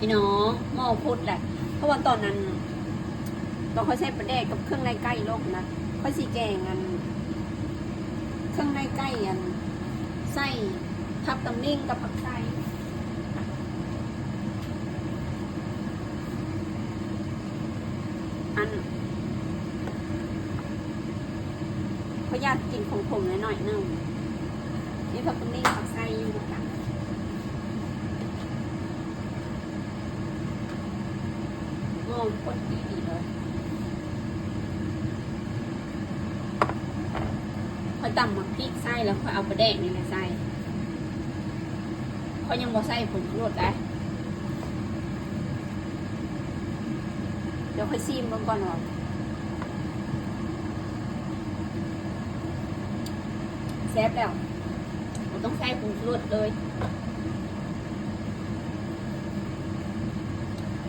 ພີ່ນ້ອງ ໝໍ້ຄົດແຫຼະ ເພາະວ່າຕອນນັ້ນ ຕອນຂ້ອຍໃສ່ປາແດກກັບເຄື່ອງໃນໄກ່ລົງນະ ຂ້ອຍຊິແກງອັນ ເຄື່ອງໃນໄກ່ ອັນ ໃສ່ຜັກຕຳລິງກັບຜັກໄຊ ອັນ ຂ້ອຍຢາກກິນຂົມໆ ໜ້ອຍໆ ໜຶ່ງ ມີຜັກຕຳລິງ ຜັກໄຊຢູ່ນຳກັນ ຫອມໂຄດດີເລີຍ ຂ້ອຍຕຳໝາກພິກໃສ່ ແລ້ວຂ້ອຍເອົາປາແດກນີ້ແຫຼະໃສ່ ຂ້ອຍຍັງບໍ່ໃສ່ຜົງຊູລົດໃດ ດຽວຂ້ອຍຊີມເບິ່ງກ່ອນວ່າ ແຊບແລ້ວ ບໍ່ຕ້ອງໃສ່ຜົງຊູລົດເລີຍ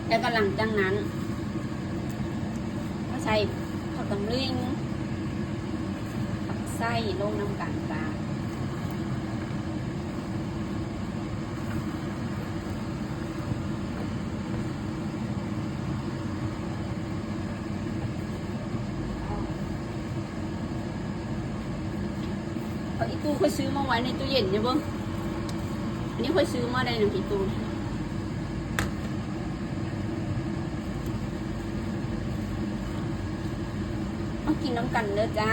ແລ້ວກໍຫຼັງຈາກນັ້ນ ມາໃສ່ຜັກຕຳລິງ ຜັກໄຊລົງນຳກັນຈ້າ. ເອົາອີ່ຕູ້ຂ້ອຍຊື້ມາໄວ້ໃນຕູ້ເຢັນນີ້ເບິ່ງ ອັນນີ້ຂ້ອຍຊື້ມາໄດ້ນຳອີ່ຕູ້ ມາກິນນຳກັນເດີຈ້າ.